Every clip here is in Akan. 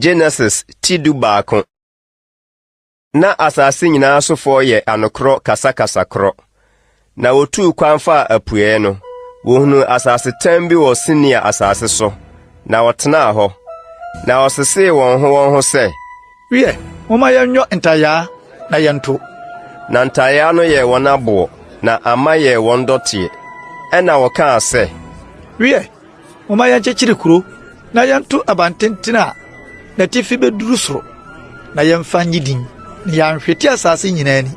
Genesis ti 11. Na asase nyinaa sofoɔ yɛ anokorɔ kasakasa korɔ. Na wɔtuu kwan faa apueɛ no, wɔhunuu asasetam bi wɔ Sinear asase so, na wɔtenaa hɔ. Na wɔsesee wɔn ho wɔn ho sɛ, Wiɛ, momma yɛnyɔ ntayaa na yɛnto. Na ntayaa no yɛɛ wɔn aboɔ, na ama yɛɛ wɔn dɔteɛ. Ɛnna wɔkaa sɛ, Wiɛ, Momma yɛnkyekyere kuro na yɛnto abantenten a n'atifi bɛduru soro, na yɛmfa nnye din, na yɛanhwete asase nyinaa ani.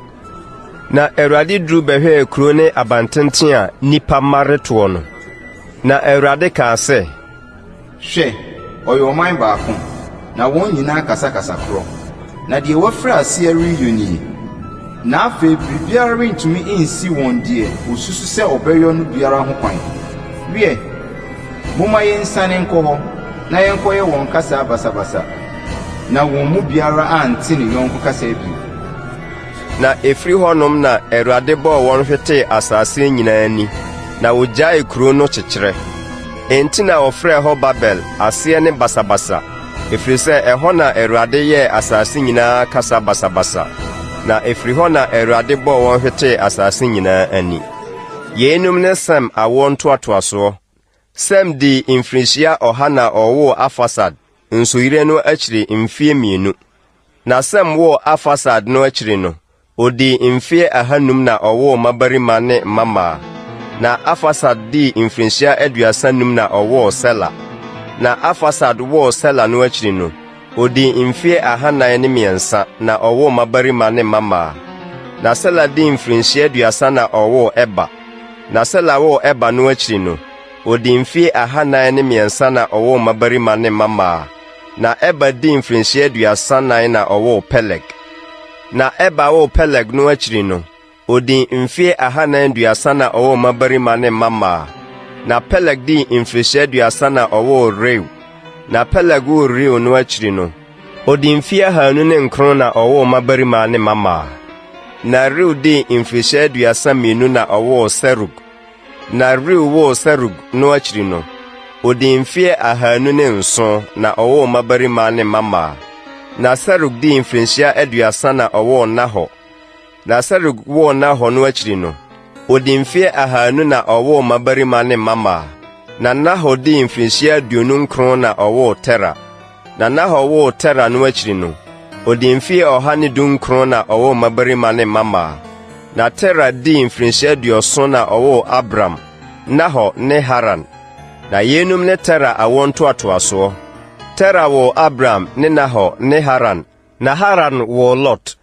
Na Awurade duru bɛhwɛɛ kuro ne abantenten a nnipa mma retoɔ no. Na Awurade kaa sɛ. Hwɛ, wɔyɛ ɔman baako, na wɔn nyinaa kasa kasa korɔ, na deɛ wɔafiri aseɛ reyɔ nie. Na afei biribiara rentumi nsi wɔn deɛ wɔsusu sɛ wɔbɛyɔ no biara ho kwan. Wiɛ, momma yɛnsiane nkɔ hɔ na yɛnkɔyɛ wɔn kasa basabasa, na wɔn mu biara ante ne yɔnko kasa bio. Na ɛfiri hɔnom na Awurade bɔɔ wɔn hwetee asase nyinaa ani, na wɔgyaee kuro no kyekyerɛ. Enti na wɔfrɛɛ hɔ Babel, aseɛ ne basabasa, ɛfiri sɛ ɛhɔ na Awurade yɛɛ asase nyinaa kasa basabasa, na ɛfiri hɔ na Awurade bɔɔ wɔn hwetee asase nyinaa ani. Yeinom ne Sem awoɔ ntoatoasoɔ. Sem dii mfirinhyia ɔha na ɔwoo Arfaksad nsuyire no akyiri mfeɛ mmienu. Na Sem woo Arfaksad no akyiri no, odii mfeɛ ahanum na ɔwoo mmabarima ne mmammaa. Na Arfaksad dii mfirinhyia 35 na ɔwoo Sela. Na Arfaksad woo Sela no akyiri no, odii mfeɛ 403 na ɔwoo mmabarima ne mmammaa. Na Sela dii mfirinhyia 30 na ɔwoo Eber. Na Sela woo Eber no akyiri no, odii mfeɛ 403 na ɔwoo mmabarima ne mmammaa. Na Eber dii mfirinhyia 34 na ɔwoo Peleg. Na Eber woo Peleg no akyiri no, odii mfeɛ 430 na ɔwoo mmabarima ne mmammaa. Na Peleg dii mfirinhyia 30 na ɔwoo Reu. Na Peleg woo Reu no akyiri no, odii mfeɛ 209 na ɔwoo mmabarima ne mmammaa. Na Reu dii mfirinhyia 32 na ɔwoo Serug. Na Reu woo Serug no akyiri no, odii mfeɛ 207 na ɔwoo mmabarima ne mmammaa. Na Serug dii mfirinhyia 30 na ɔwoo Nahor. Na Serug woo Nahor no akyiri no, odii mfeɛ 200 na ɔwoo mmabarima ne mmammaa. Na Nahor dii mfirinhyia 29 na ɔwoo Tera. Na Nahor woo Tera no akyiri no, odii mfeɛ 119 na ɔwoo mmabarima ne mmammaa. Na Tera dii mfirinhyia 70 na ɔwoo Abram, Nahor ne Haran. Na yeinom ne Tera awoɔ ntoatoasoɔ. Tera woo Abram ne Nahor ne Haran. Na Haran woo Lot.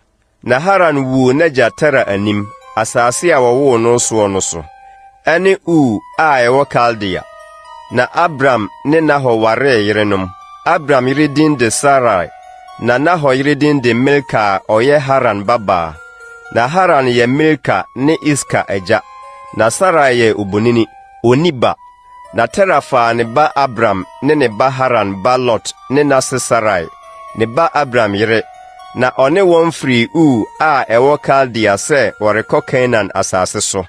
Na Haran wuu n'agya Tera anim, asase a wɔwoo no soɔ no so, ɛne Ur a ɛwɔ Kaldea. Na Abram ne Nahor waree yerenom. Abram yere din de Sarai, na Nahor yere din de Milka a ɔyɛ Haran babaa. Na Haran yɛ Milka ne Iska agya. Na Sarai yɛ obonini, onni ba. Na Tera faa ne ba Abram ne ne ba Haran ba Lot ne n'ase Sarai, ne ba Abram yere, na ɔne wɔn firii Ur a ɛwɔ Kaldea sɛ wɔrekɔ Kanaan asase so.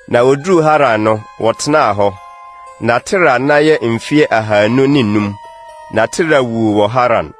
Na woduruu Haran no, wɔtenaa hɔ. Na Tera nna yɛ mfeɛ 205, na Tera wuu wɔ Haran.